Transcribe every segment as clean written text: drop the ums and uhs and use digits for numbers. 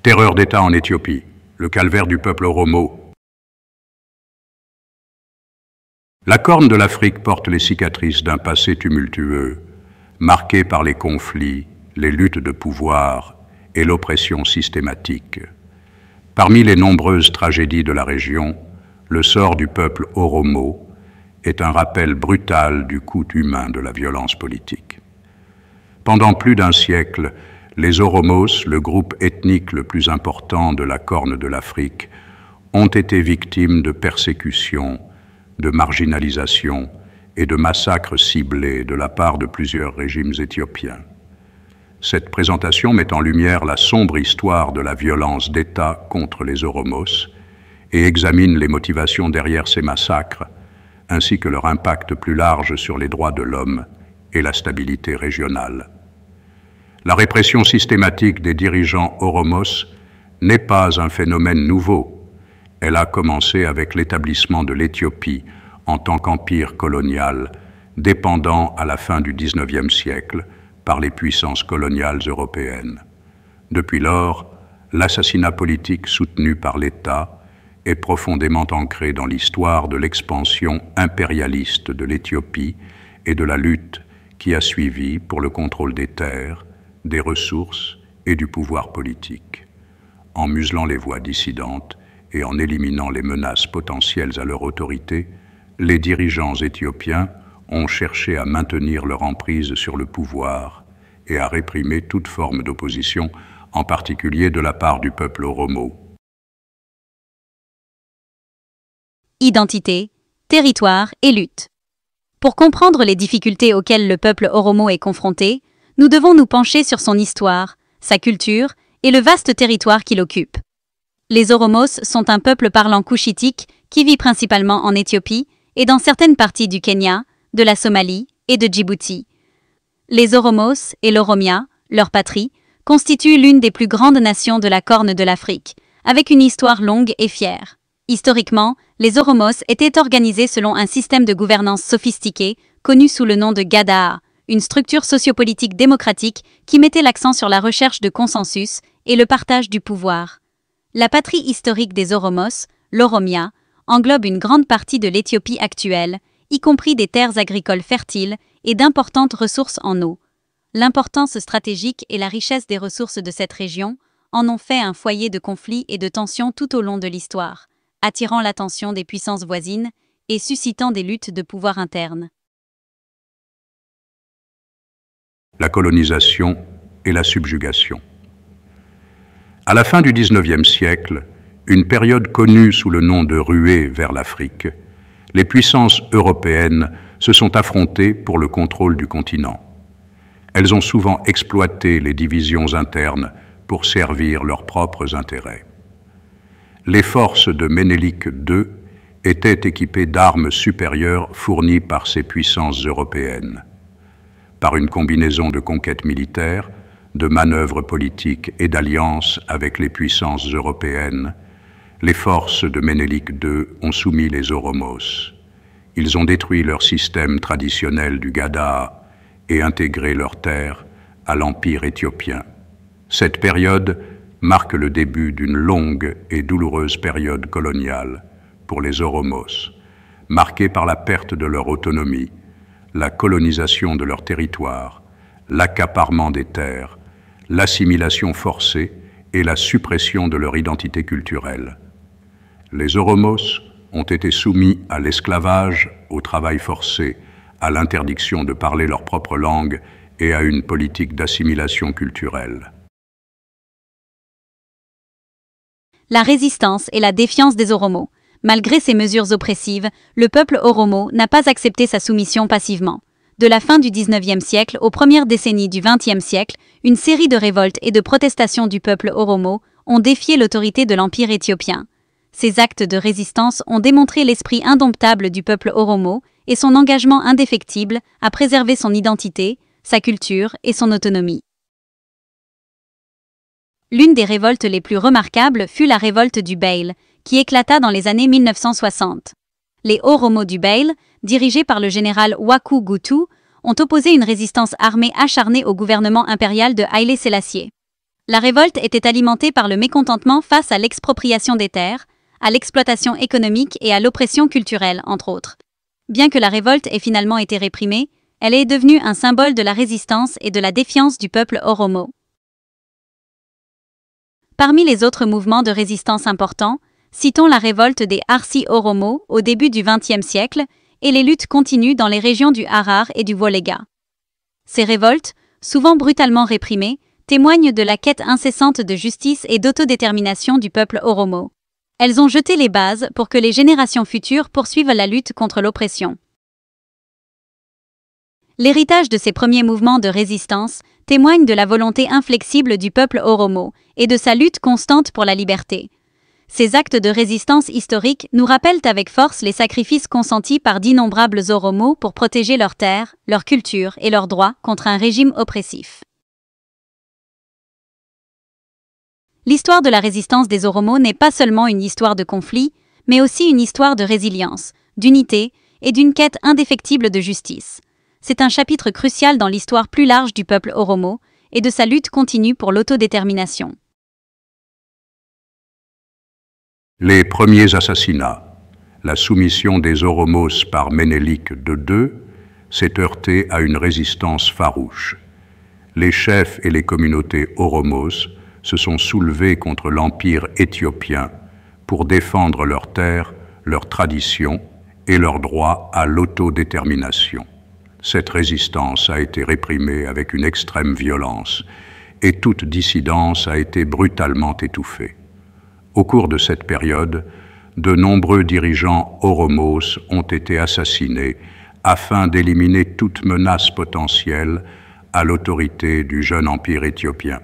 Terreur d'État en Éthiopie, le calvaire du peuple oromo. La corne de l'Afrique porte les cicatrices d'un passé tumultueux, marqué par les conflits, les luttes de pouvoir et l'oppression systématique. Parmi les nombreuses tragédies de la région, le sort du peuple oromo est un rappel brutal du coût humain de la violence politique. Pendant plus d'un siècle, les Oromos, le groupe ethnique le plus important de la Corne de l'Afrique, ont été victimes de persécutions, de marginalisation et de massacres ciblés de la part de plusieurs régimes éthiopiens. Cette présentation met en lumière la sombre histoire de la violence d'État contre les Oromos et examine les motivations derrière ces massacres, ainsi que leur impact plus large sur les droits de l'homme et la stabilité régionale. La répression systématique des dirigeants Oromos n'est pas un phénomène nouveau. Elle a commencé avec l'établissement de l'Éthiopie en tant qu'empire colonial, dépendant à la fin du XIXe siècle par les puissances coloniales européennes. Depuis lors, l'assassinat politique soutenu par l'État est profondément ancré dans l'histoire de l'expansion impérialiste de l'Éthiopie et de la lutte qui a suivi pour le contrôle des terres, des ressources et du pouvoir politique. En muselant les voix dissidentes et en éliminant les menaces potentielles à leur autorité, les dirigeants éthiopiens ont cherché à maintenir leur emprise sur le pouvoir et à réprimer toute forme d'opposition, en particulier de la part du peuple oromo. Identité, territoire et lutte. Pour comprendre les difficultés auxquelles le peuple oromo est confronté, nous devons nous pencher sur son histoire, sa culture et le vaste territoire qu'il occupe. Les Oromos sont un peuple parlant couchitique qui vit principalement en Éthiopie et dans certaines parties du Kenya, de la Somalie et de Djibouti. Les Oromos et l'Oromia, leur patrie, constituent l'une des plus grandes nations de la Corne de l'Afrique, avec une histoire longue et fière. Historiquement, les Oromos étaient organisés selon un système de gouvernance sophistiqué, connu sous le nom de Gadaa, une structure sociopolitique démocratique qui mettait l'accent sur la recherche de consensus et le partage du pouvoir. La patrie historique des Oromos, l'Oromia, englobe une grande partie de l'Éthiopie actuelle, y compris des terres agricoles fertiles et d'importantes ressources en eau. L'importance stratégique et la richesse des ressources de cette région en ont fait un foyer de conflits et de tensions tout au long de l'histoire, attirant l'attention des puissances voisines et suscitant des luttes de pouvoir internes. La colonisation et la subjugation. À la fin du XIXe siècle, une période connue sous le nom de ruée vers l'Afrique, les puissances européennes se sont affrontées pour le contrôle du continent. Elles ont souvent exploité les divisions internes pour servir leurs propres intérêts. Les forces de Ménélique II étaient équipées d'armes supérieures fournies par ces puissances européennes. Par une combinaison de conquêtes militaires, de manœuvres politiques et d'alliances avec les puissances européennes, les forces de Ménélique II ont soumis les Oromos. Ils ont détruit leur système traditionnel du Gadaa et intégré leurs terres à l'empire éthiopien. Cette période marque le début d'une longue et douloureuse période coloniale pour les Oromos, marquée par la perte de leur autonomie, la colonisation de leur territoire, l'accaparement des terres, l'assimilation forcée et la suppression de leur identité culturelle. Les Oromos ont été soumis à l'esclavage, au travail forcé, à l'interdiction de parler leur propre langue et à une politique d'assimilation culturelle. La résistance et la défiance des Oromos. Malgré ces mesures oppressives, le peuple oromo n'a pas accepté sa soumission passivement. De la fin du XIXe siècle aux premières décennies du XXe siècle, une série de révoltes et de protestations du peuple oromo ont défié l'autorité de l'Empire éthiopien. Ces actes de résistance ont démontré l'esprit indomptable du peuple oromo et son engagement indéfectible à préserver son identité, sa culture et son autonomie. L'une des révoltes les plus remarquables fut la révolte du Beil, qui éclata dans les années 1960. Les Oromo du Beil, dirigés par le général Waku Gutu, ont opposé une résistance armée acharnée au gouvernement impérial de Haïlé Sélassié. La révolte était alimentée par le mécontentement face à l'expropriation des terres, à l'exploitation économique et à l'oppression culturelle, entre autres. Bien que la révolte ait finalement été réprimée, elle est devenue un symbole de la résistance et de la défiance du peuple oromo. Parmi les autres mouvements de résistance importants, citons la révolte des Arsi Oromo au début du XXe siècle et les luttes continues dans les régions du Harar et du Wolega. Ces révoltes, souvent brutalement réprimées, témoignent de la quête incessante de justice et d'autodétermination du peuple oromo. Elles ont jeté les bases pour que les générations futures poursuivent la lutte contre l'oppression. L'héritage de ces premiers mouvements de résistance témoigne de la volonté inflexible du peuple oromo et de sa lutte constante pour la liberté. Ces actes de résistance historique nous rappellent avec force les sacrifices consentis par d'innombrables oromos pour protéger leurs terres, leur culture et leurs droits contre un régime oppressif. L'histoire de la résistance des oromos n'est pas seulement une histoire de conflit, mais aussi une histoire de résilience, d'unité et d'une quête indéfectible de justice. C'est un chapitre crucial dans l'histoire plus large du peuple oromo et de sa lutte continue pour l'autodétermination. Les premiers assassinats. La soumission des Oromos par Ménélique II s'est heurtée à une résistance farouche. Les chefs et les communautés Oromos se sont soulevés contre l'empire éthiopien pour défendre leurs terres, leurs traditions et leur droit à l'autodétermination. Cette résistance a été réprimée avec une extrême violence et toute dissidence a été brutalement étouffée. Au cours de cette période, de nombreux dirigeants oromos ont été assassinés afin d'éliminer toute menace potentielle à l'autorité du jeune empire éthiopien.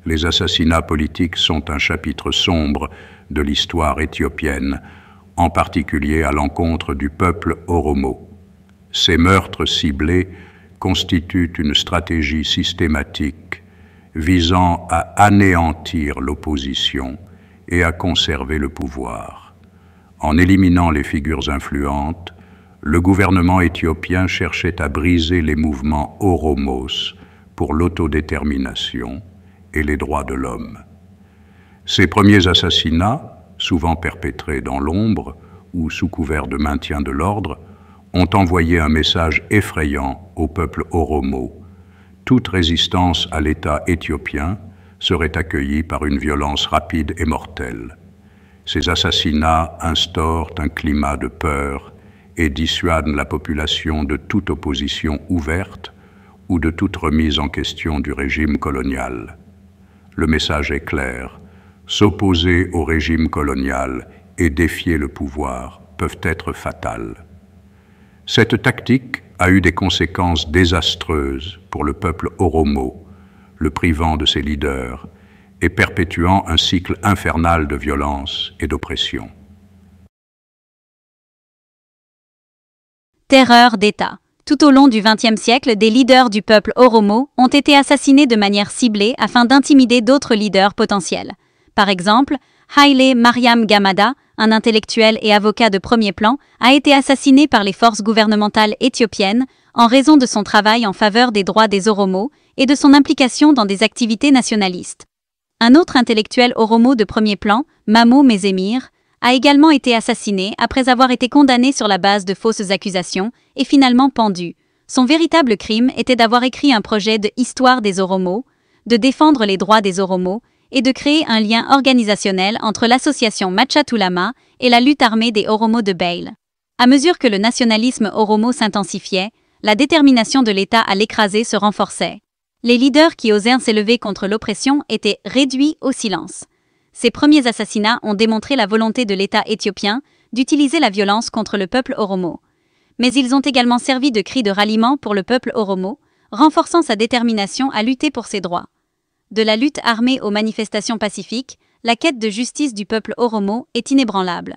Les assassinats politiques sont un chapitre sombre de l'histoire éthiopienne, en particulier à l'encontre du peuple oromo. Ces meurtres ciblés constituent une stratégie systématique visant à anéantir l'opposition et à conserver le pouvoir. En éliminant les figures influentes, le gouvernement éthiopien cherchait à briser les mouvements oromos pour l'autodétermination et les droits de l'homme. Ces premiers assassinats, souvent perpétrés dans l'ombre ou sous couvert de maintien de l'ordre, ont envoyé un message effrayant au peuple oromo. Toute résistance à l'État éthiopien serait accueillie par une violence rapide et mortelle. Ces assassinats instaurent un climat de peur et dissuadent la population de toute opposition ouverte ou de toute remise en question du régime colonial. Le message est clair: s'opposer au régime colonial et défier le pouvoir peuvent être fatales. Cette tactique a eu des conséquences désastreuses pour le peuple oromo, le privant de ses leaders et perpétuant un cycle infernal de violence et d'oppression. Terreur d'État. Tout au long du XXe siècle, des leaders du peuple oromo ont été assassinés de manière ciblée afin d'intimider d'autres leaders potentiels. Par exemple, Haile Mariam Gamada, un intellectuel et avocat de premier plan, a été assassiné par les forces gouvernementales éthiopiennes en raison de son travail en faveur des droits des oromos et de son implication dans des activités nationalistes. Un autre intellectuel oromo de premier plan, Mamo Mezemir, a également été assassiné après avoir été condamné sur la base de fausses accusations et finalement pendu. Son véritable crime était d'avoir écrit un projet de histoire des oromos, de défendre les droits des oromos et de créer un lien organisationnel entre l'association Machatulama et la lutte armée des oromos de Beil. À mesure que le nationalisme oromo s'intensifiait, la détermination de l'État à l'écraser se renforçait. Les leaders qui osèrent s'élever contre l'oppression étaient réduits au silence. Ces premiers assassinats ont démontré la volonté de l'État éthiopien d'utiliser la violence contre le peuple oromo. Mais ils ont également servi de cri de ralliement pour le peuple oromo, renforçant sa détermination à lutter pour ses droits. De la lutte armée aux manifestations pacifiques, la quête de justice du peuple oromo est inébranlable.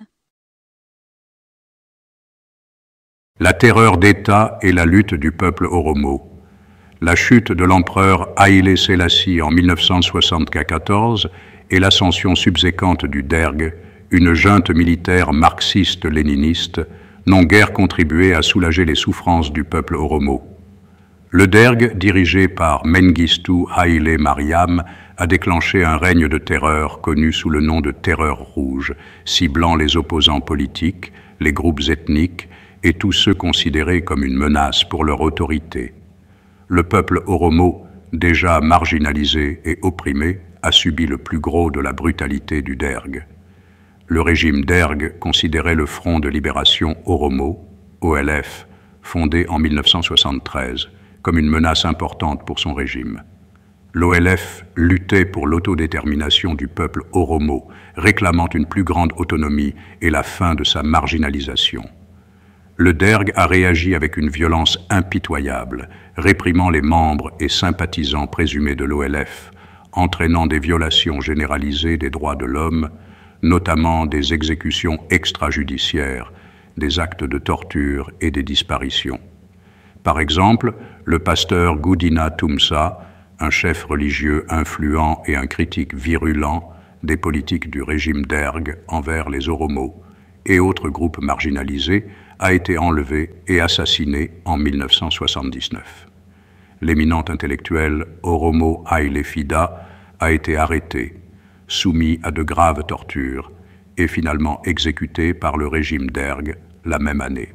La terreur d'État et la lutte du peuple oromo. La chute de l'empereur Haïlé Sélassie en 1974 et l'ascension subséquente du Derg, une junte militaire marxiste-léniniste, n'ont guère contribué à soulager les souffrances du peuple oromo. Le Derg, dirigé par Mengistu Haile Mariam, a déclenché un règne de terreur connu sous le nom de Terreur rouge, ciblant les opposants politiques, les groupes ethniques et tous ceux considérés comme une menace pour leur autorité. Le peuple Oromo, déjà marginalisé et opprimé, a subi le plus gros de la brutalité du Derg. Le régime Derg considérait le Front de libération Oromo, OLF, fondé en 1973, comme une menace importante pour son régime. L'OLF luttait pour l'autodétermination du peuple Oromo, réclamant une plus grande autonomie et la fin de sa marginalisation. Le Derg a réagi avec une violence impitoyable, réprimant les membres et sympathisants présumés de l'OLF, entraînant des violations généralisées des droits de l'homme, notamment des exécutions extrajudiciaires, des actes de torture et des disparitions. Par exemple, le pasteur Goudina Toumsa, un chef religieux influent et un critique virulent des politiques du régime Derg envers les Oromo et autres groupes marginalisés, a été enlevé et assassiné en 1979. L'éminent intellectuel Oromo Haile Fida a été arrêté, soumis à de graves tortures et finalement exécuté par le régime Derg la même année.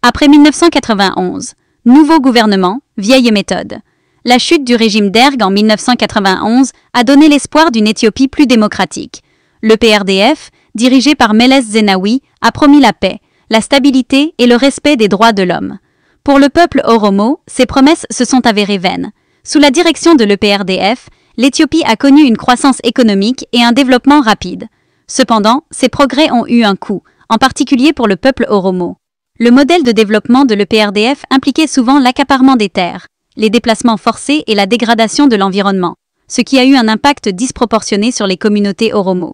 Après 1991, nouveau gouvernement, vieille méthode. La chute du régime Derg en 1991 a donné l'espoir d'une Éthiopie plus démocratique. Le PRDF, dirigé par Meles Zenawi, a promis la paix, la stabilité et le respect des droits de l'homme. Pour le peuple Oromo, ces promesses se sont avérées vaines. Sous la direction de l'EPRDF, l'Éthiopie a connu une croissance économique et un développement rapide. Cependant, ces progrès ont eu un coût, en particulier pour le peuple Oromo. Le modèle de développement de l'EPRDF impliquait souvent l'accaparement des terres, les déplacements forcés et la dégradation de l'environnement, ce qui a eu un impact disproportionné sur les communautés Oromo.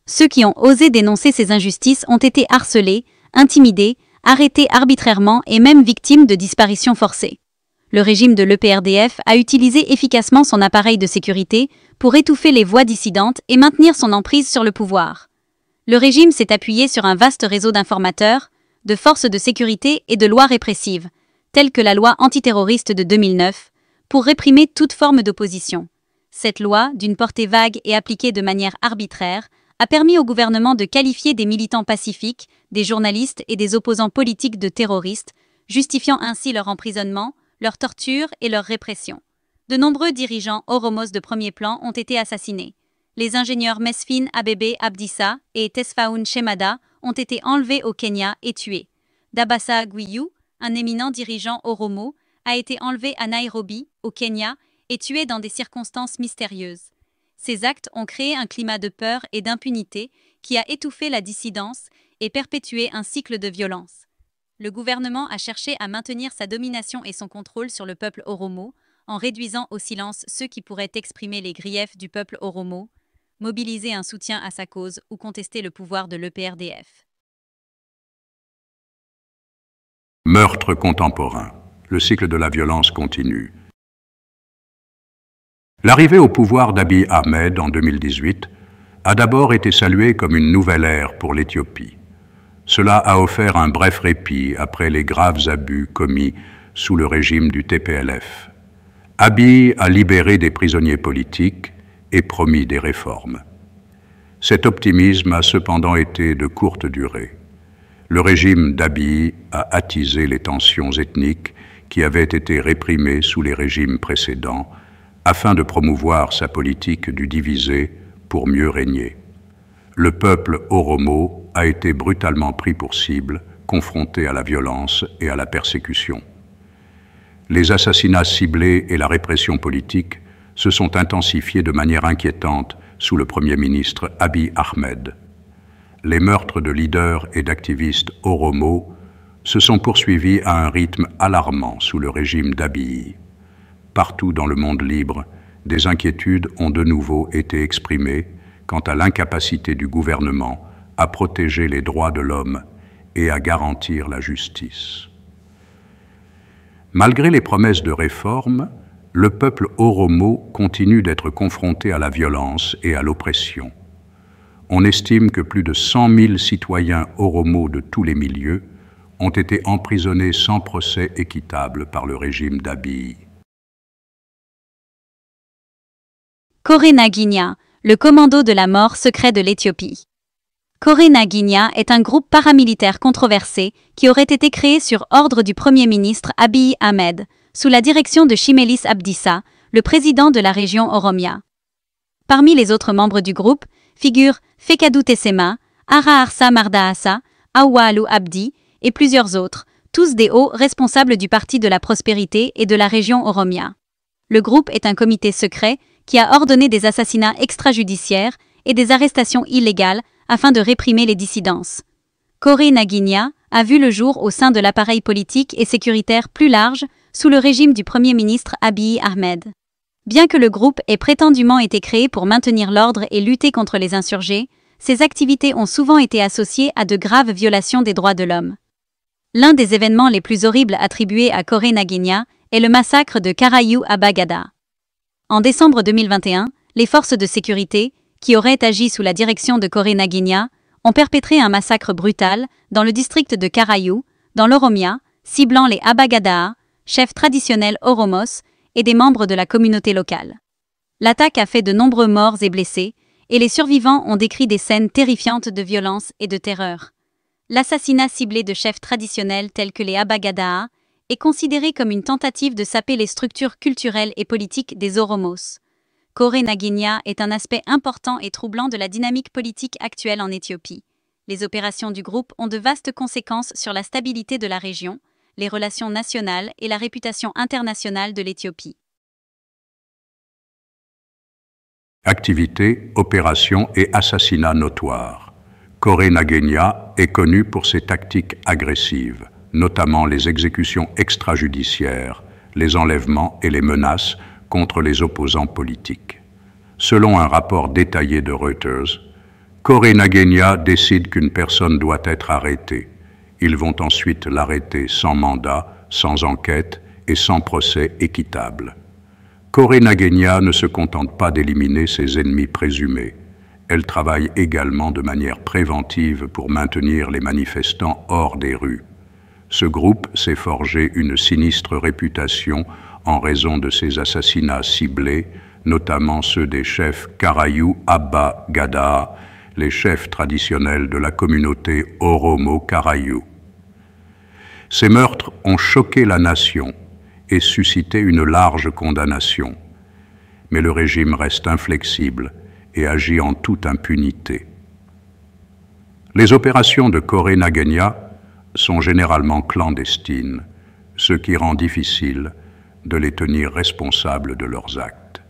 Ceux qui ont osé dénoncer ces injustices ont été harcelés, intimidés, arrêtés arbitrairement et même victimes de disparitions forcées. Le régime de l'EPRDF a utilisé efficacement son appareil de sécurité pour étouffer les voix dissidentes et maintenir son emprise sur le pouvoir. Le régime s'est appuyé sur un vaste réseau d'informateurs, de forces de sécurité et de lois répressives, telles que la loi antiterroriste de 2009, pour réprimer toute forme d'opposition. Cette loi, d'une portée vague et appliquée de manière arbitraire, a permis au gouvernement de qualifier des militants pacifiques, des journalistes et des opposants politiques de terroristes, justifiant ainsi leur emprisonnement, leur torture et leur répression. De nombreux dirigeants oromos de premier plan ont été assassinés. Les ingénieurs Mesfin Abebe Abdissa et Tesfaoun Shemada ont été enlevés au Kenya et tués. Dabassa Gwiyu, un éminent dirigeant oromo, a été enlevé à Nairobi, au Kenya, et tué dans des circonstances mystérieuses. Ces actes ont créé un climat de peur et d'impunité qui a étouffé la dissidence et perpétué un cycle de violence. Le gouvernement a cherché à maintenir sa domination et son contrôle sur le peuple oromo en réduisant au silence ceux qui pourraient exprimer les griefs du peuple oromo, mobiliser un soutien à sa cause ou contester le pouvoir de l'EPRDF. Meurtre contemporain. Le cycle de la violence continue. L'arrivée au pouvoir d'Abiy Ahmed en 2018 a d'abord été saluée comme une nouvelle ère pour l'Éthiopie. Cela a offert un bref répit après les graves abus commis sous le régime du TPLF. Abiy a libéré des prisonniers politiques et promis des réformes. Cet optimisme a cependant été de courte durée. Le régime d'Abiy a attisé les tensions ethniques qui avaient été réprimées sous les régimes précédents afin de promouvoir sa politique du diviser pour mieux régner. Le peuple oromo a été brutalement pris pour cible, confronté à la violence et à la persécution. Les assassinats ciblés et la répression politique se sont intensifiés de manière inquiétante sous le Premier ministre Abiy Ahmed. Les meurtres de leaders et d'activistes oromo se sont poursuivis à un rythme alarmant sous le régime d'Abiy. Partout dans le monde libre, des inquiétudes ont de nouveau été exprimées quant à l'incapacité du gouvernement à protéger les droits de l'homme et à garantir la justice. Malgré les promesses de réforme, le peuple oromo continue d'être confronté à la violence et à l'oppression. On estime que plus de 100 000 citoyens oromo de tous les milieux ont été emprisonnés sans procès équitable par le régime d'Abiy. Kore-Naginya, le commando de la mort secret de l'Éthiopie. Kore-Naginya est un groupe paramilitaire controversé qui aurait été créé sur ordre du Premier ministre Abiy Ahmed, sous la direction de Shimelis Abdissa, le président de la région Oromia. Parmi les autres membres du groupe figurent Fekadou Tessema, Ara Arsa Mardaasa, Aoualou Abdi et plusieurs autres, tous des hauts responsables du Parti de la Prospérité et de la région Oromia. Le groupe est un comité secret qui a ordonné des assassinats extrajudiciaires et des arrestations illégales afin de réprimer les dissidences. Kore-Naginya a vu le jour au sein de l'appareil politique et sécuritaire plus large sous le régime du Premier ministre Abiy Ahmed. Bien que le groupe ait prétendument été créé pour maintenir l'ordre et lutter contre les insurgés, ses activités ont souvent été associées à de graves violations des droits de l'homme. L'un des événements les plus horribles attribués à Kore-Naginya est le massacre de Karayou Abba-Gada. En décembre 2021, les forces de sécurité, qui auraient agi sous la direction de Kore-Naginya, ont perpétré un massacre brutal dans le district de Karayou, dans l'Oromia, ciblant les Abba-Gadaa, chefs traditionnels Oromos, et des membres de la communauté locale. L'attaque a fait de nombreux morts et blessés, et les survivants ont décrit des scènes terrifiantes de violence et de terreur. L'assassinat ciblé de chefs traditionnels tels que les Abba-Gadaa est considéré comme une tentative de saper les structures culturelles et politiques des Oromos. Kore-Naginya est un aspect important et troublant de la dynamique politique actuelle en Éthiopie. Les opérations du groupe ont de vastes conséquences sur la stabilité de la région, les relations nationales et la réputation internationale de l'Éthiopie. Activités, opérations et assassinats notoires. Kore-Naginya est connu pour ses tactiques agressives, notamment les exécutions extrajudiciaires, les enlèvements et les menaces contre les opposants politiques. Selon un rapport détaillé de Reuters, Kore-Naginya décide qu'une personne doit être arrêtée. Ils vont ensuite l'arrêter sans mandat, sans enquête et sans procès équitable. Kore-Naginya ne se contente pas d'éliminer ses ennemis présumés. Elle travaille également de manière préventive pour maintenir les manifestants hors des rues. Ce groupe s'est forgé une sinistre réputation en raison de ses assassinats ciblés, notamment ceux des chefs Karayou Abba-Gada, les chefs traditionnels de la communauté Oromo-Karayou. Ces meurtres ont choqué la nation et suscité une large condamnation. Mais le régime reste inflexible et agit en toute impunité. Les opérations de Kore-Naginya sont généralement clandestines, ce qui rend difficile de les tenir responsables de leurs actes.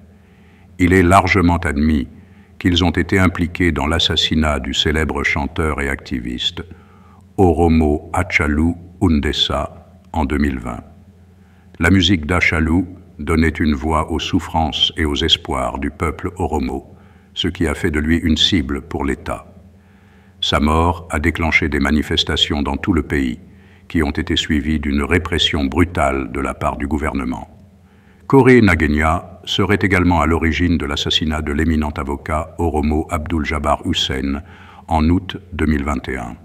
Il est largement admis qu'ils ont été impliqués dans l'assassinat du célèbre chanteur et activiste Oromo Hachalu Hundessa en 2020. La musique d'Hachalu donnait une voix aux souffrances et aux espoirs du peuple Oromo, ce qui a fait de lui une cible pour l'État. Sa mort a déclenché des manifestations dans tout le pays, qui ont été suivies d'une répression brutale de la part du gouvernement. Kore-Naginya serait également à l'origine de l'assassinat de l'éminent avocat Oromo Abdul-Jabbar Hussein en août 2021.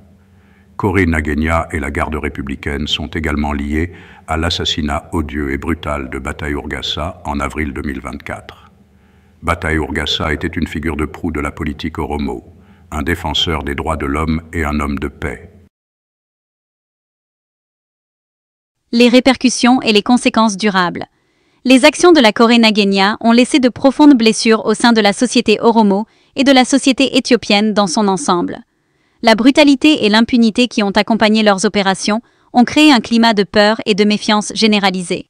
Kore-Naginya et la garde républicaine sont également liés à l'assassinat odieux et brutal de Bataï Urgassa en avril 2024. Bataï Urgassa était une figure de proue de la politique Oromo, un défenseur des droits de l'homme et un homme de paix. Les répercussions et les conséquences durables. Les actions de la Kore-Naginya ont laissé de profondes blessures au sein de la société Oromo et de la société éthiopienne dans son ensemble. La brutalité et l'impunité qui ont accompagné leurs opérations ont créé un climat de peur et de méfiance généralisée.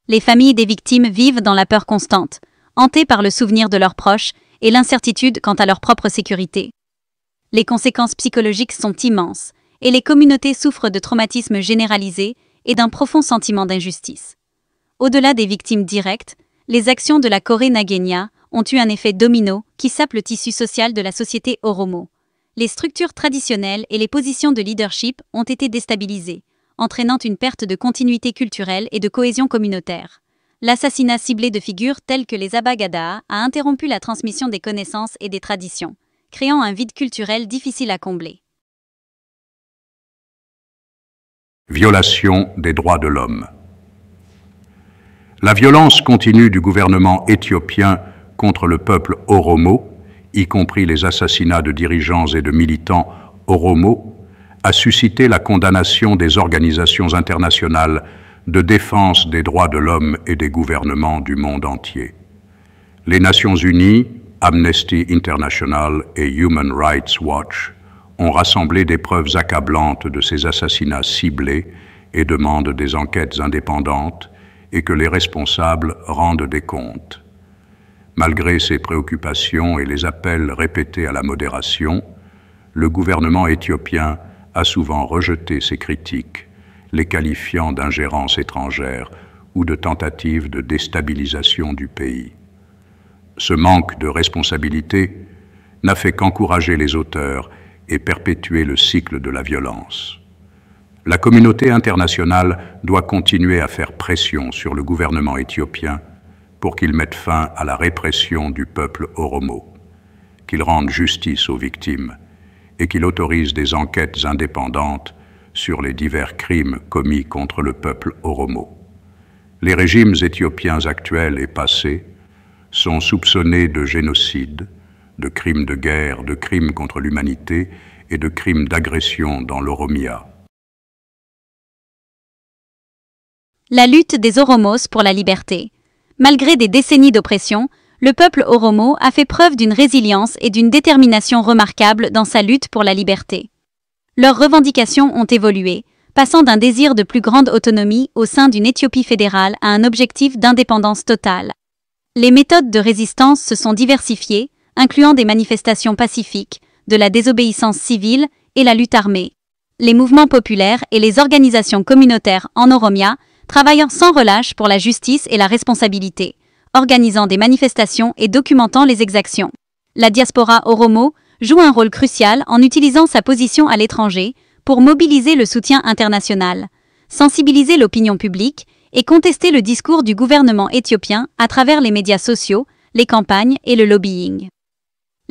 Les familles des victimes vivent dans la peur constante, hantées par le souvenir de leurs proches et l'incertitude quant à leur propre sécurité. Les conséquences psychologiques sont immenses, et les communautés souffrent de traumatismes généralisés et d'un profond sentiment d'injustice. Au-delà des victimes directes, les actions de la Kore-Naginya ont eu un effet domino qui sape le tissu social de la société Oromo. Les structures traditionnelles et les positions de leadership ont été déstabilisées, entraînant une perte de continuité culturelle et de cohésion communautaire. L'assassinat ciblé de figures telles que les Abba-Gadaa a interrompu la transmission des connaissances et des traditions, créant un vide culturel difficile à combler. Violation des droits de l'homme. La violence continue du gouvernement éthiopien contre le peuple Oromo, y compris les assassinats de dirigeants et de militants Oromo, a suscité la condamnation des organisations internationales de défense des droits de l'homme et des gouvernements du monde entier. Les Nations Unies, Amnesty International et Human Rights Watch ont rassemblé des preuves accablantes de ces assassinats ciblés et demandent des enquêtes indépendantes et que les responsables rendent des comptes. Malgré ces préoccupations et les appels répétés à la modération, le gouvernement éthiopien a souvent rejeté ces critiques, les qualifiant d'ingérence étrangère ou de tentative de déstabilisation du pays. Ce manque de responsabilité n'a fait qu'encourager les auteurs et perpétuer le cycle de la violence. La communauté internationale doit continuer à faire pression sur le gouvernement éthiopien pour qu'il mette fin à la répression du peuple Oromo, qu'il rende justice aux victimes et qu'il autorise des enquêtes indépendantes sur les divers crimes commis contre le peuple Oromo. Les régimes éthiopiens actuels et passés sont soupçonnés de génocide, de crimes de guerre, de crimes contre l'humanité et de crimes d'agression dans l'Oromia. La lutte des Oromos pour la liberté. Malgré des décennies d'oppression, le peuple Oromo a fait preuve d'une résilience et d'une détermination remarquables dans sa lutte pour la liberté. Leurs revendications ont évolué, passant d'un désir de plus grande autonomie au sein d'une Éthiopie fédérale à un objectif d'indépendance totale. Les méthodes de résistance se sont diversifiées, incluant des manifestations pacifiques, de la désobéissance civile et la lutte armée. Les mouvements populaires et les organisations communautaires en Oromia travaillant sans relâche pour la justice et la responsabilité, organisant des manifestations et documentant les exactions. La diaspora Oromo joue un rôle crucial en utilisant sa position à l'étranger pour mobiliser le soutien international, sensibiliser l'opinion publique et contester le discours du gouvernement éthiopien à travers les médias sociaux, les campagnes et le lobbying.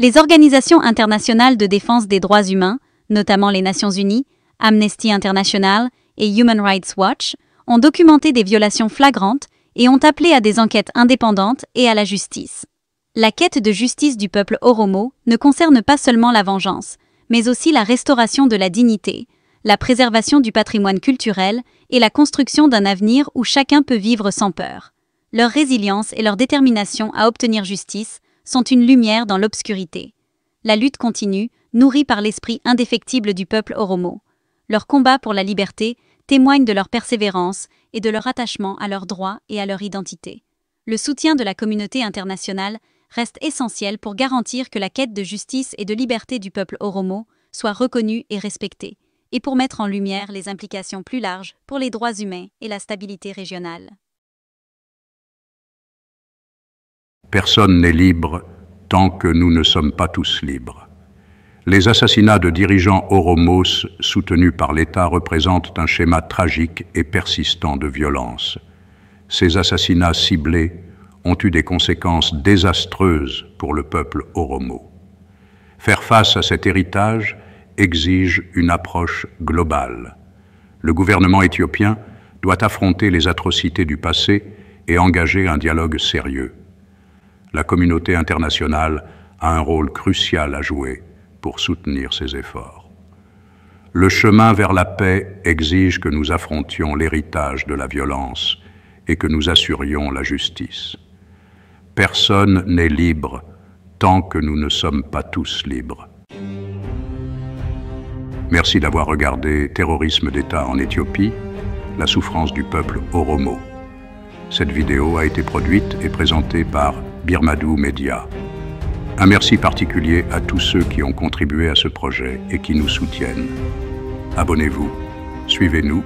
Les organisations internationales de défense des droits humains, notamment les Nations Unies, Amnesty International et Human Rights Watch, ont documenté des violations flagrantes et ont appelé à des enquêtes indépendantes et à la justice. La quête de justice du peuple Oromo ne concerne pas seulement la vengeance, mais aussi la restauration de la dignité, la préservation du patrimoine culturel et la construction d'un avenir où chacun peut vivre sans peur. Leur résilience et leur détermination à obtenir justice sont une lumière dans l'obscurité. La lutte continue, nourrie par l'esprit indéfectible du peuple Oromo. Leur combat pour la liberté témoigne de leur persévérance et de leur attachement à leurs droits et à leur identité. Le soutien de la communauté internationale reste essentiel pour garantir que la quête de justice et de liberté du peuple Oromo soit reconnue et respectée, et pour mettre en lumière les implications plus larges pour les droits humains et la stabilité régionale. Personne n'est libre tant que nous ne sommes pas tous libres. Les assassinats de dirigeants Oromos soutenus par l'État représentent un schéma tragique et persistant de violence. Ces assassinats ciblés ont eu des conséquences désastreuses pour le peuple Oromo. Faire face à cet héritage exige une approche globale. Le gouvernement éthiopien doit affronter les atrocités du passé et engager un dialogue sérieux. La communauté internationale a un rôle crucial à jouer pour soutenir ces efforts. Le chemin vers la paix exige que nous affrontions l'héritage de la violence et que nous assurions la justice. Personne n'est libre tant que nous ne sommes pas tous libres. Merci d'avoir regardé Terrorisme d'État en Éthiopie, la souffrance du peuple Oromo. Cette vidéo a été produite et présentée par Birmadou Media. Un merci particulier à tous ceux qui ont contribué à ce projet et qui nous soutiennent. Abonnez-vous, suivez-nous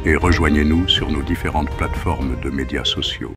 et rejoignez-nous sur nos différentes plateformes de médias sociaux.